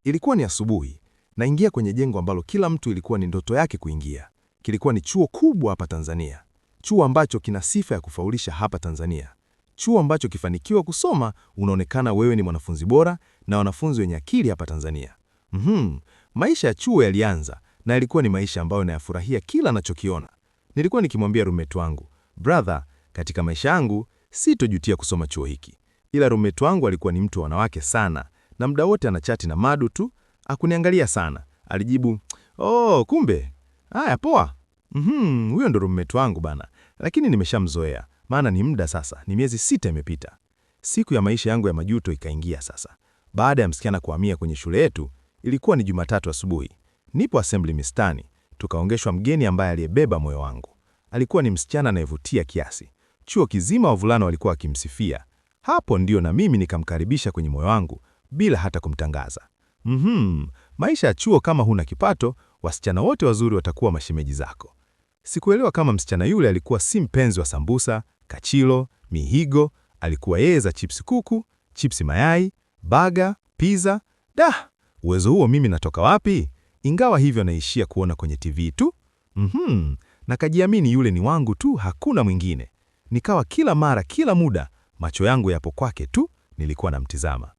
Ilikuwa ni asubuhi, naingia kwenye jengo ambalo kila mtu ilikuwa ni ndoto yake kuingia. Kilikuwa ni chuo kubwa hapa Tanzania, chuo ambacho kina sifa ya kufaulisha hapa Tanzania, chuo ambacho kifanikiwa kusoma unaonekana wewe ni mwanafunzi bora na wanafunzi wenye akili hapa Tanzania. Maisha ya chuo yalianza na yalikuwa ni maisha ambayo nayafurahia kila nachokiona. Nilikuwa nikimwambia roommate wangu, "Brother, katika maisha yangu sitojutia kusoma chuo hiki." Ila roommate wangu alikuwa ni mtu wa wanawake sana na muda wote anachati na madu tu, akuniangalia sana. Alijibu, "Oh, kumbe. Haya poa." Huyo ndo roommate wangu bana. Lakini nimeshamzoea, maana ni muda sasa, ni miezi 6 imepita. Siku ya maisha yangu ya majuto ikaingia sasa. Baada ya msichana kuhamia kwenye shule yetu, ilikuwa ni Jumatatu asubuhi. Nipo assembly mistani, tukaongeshwa mgeni ambaye aliyebeba moyo wangu. Alikuwa ni msichana anayevutia kiasi. Chuo kizima wavulana walikuwa wakimsifia. Hapo ndio na mimi nikamkaribisha kwenye moyo wangu bila hata kumtangaza. Maisha ya chuo kama huna kipato, wasichana wote wazuri watakuwa mashemeji zako. Sikuelewa kama msichana yule alikuwa si mpenzi wa sambusa, kachilo, mihigo, alikuwa yeye za chipsi kuku, chipsi mayai, baga, pizza. Da, uwezo huo mimi natoka wapi? Ingawa hivyo naishia kuona kwenye TV tu. Nakajiamini yule ni wangu tu, hakuna mwingine. Nikawa kila mara, kila muda, macho yangu yapo kwake tu, nilikuwa namtizama.